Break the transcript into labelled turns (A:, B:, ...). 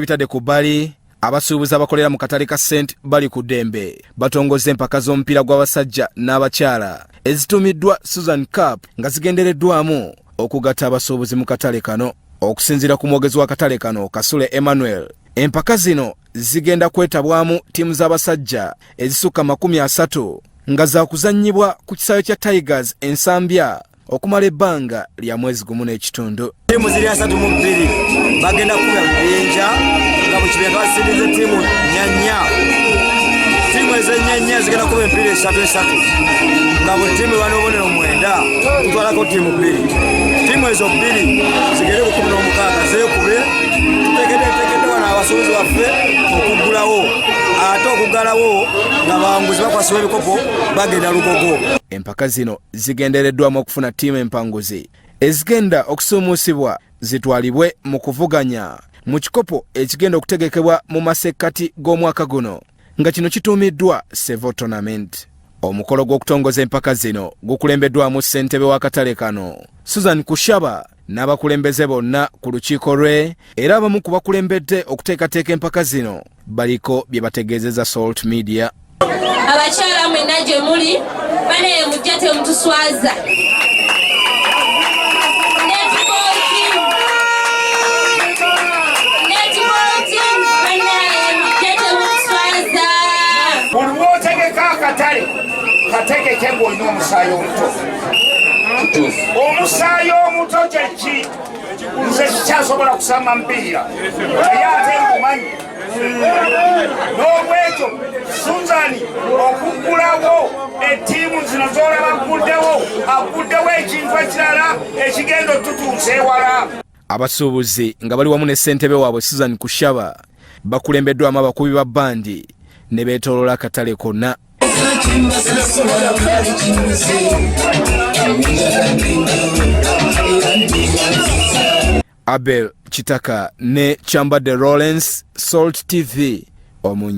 A: Bitadde ku bbali, abasuubuzi abakolera mu katale ka St Bali ku ddembe batongozza empaka z'omupiira gw'abasajja n'abakyala ezituumiddwa Susan Cup, nga zigendereddwamu okugatta abasuubuzi mu katale kano. Okusinziira ku mwogezi w'akatale kano, Kasule Emmanuel, empaka zino zigenda kwetabwamu ttiimu z'abasajja ezisukka 30, nga zaakuzannyibwa ku kisaawe kya Tigers Ensambya okumala ebbanga lya mwezi gumu n'ekitundu.
B: Ttiimu ziri 32, bagenda kukuba bibinja, nga buli kibinja twasindinze ttiimu nnya. Ttiimu ez'ennya zigenda kuba emipiira esatu esatu, nga buli ttiimu erwana obubonero mwenda, tutwalako ttiimu bbiri. Ttiimu ezo bbiri zigende ku 16 zeekube. Tutegedde tegedde wano abasuubuzi baffe okuggulawo, ate okuggalawo nga banguzi bakwasibwa ebikopo, bagenda Lugogo.
A: Empaka zino zigendereddwamu okufuna ttiimu empanguzi ezigenda okusuumuusibwa zitwalibwe mu kuvuganya mu kikopo ekigenda okutegekebwa mu masekkati g'omwaka guno, nga kino kituumiddwa Sevo Tournament. Omukolo gw'okutongoza empaka zino gukulembeddwamu ssentebe w'akatale kano, Susan Kushaba, n'abakulembeze bonna ku lukiiko lwe, era abamu ku bakulembedde okuteekateeka empaka zino baliko bye bategeezeza Salt Media.
C: Abakyala mwenna gye muli, banaye mujja temutuswaza. Netball team. Netball team, banaye mujja temutuswaza.
D: Buli lwotegeka akatale, kategeke ng'olina omusaayi omuto. Omusaayi omuto kyeki? Nze sikyasobola kusamba mupiira, naye ate nkumanyi. N'olwekyo Suzani okuggulawo ettiimu zino zolaba agguddewo, agguddewo ekintu ekirala ekigenda otutuusa ewala.
A: Abasuubuzi nga bali wamu ne ssentebe waabwe Susan Kushaba bakulembeddwamu abakubi ba bbandi ne beetooloola akatale konna. Abel Kitaka ne Kyambadde Lawrence, Salt TV omu.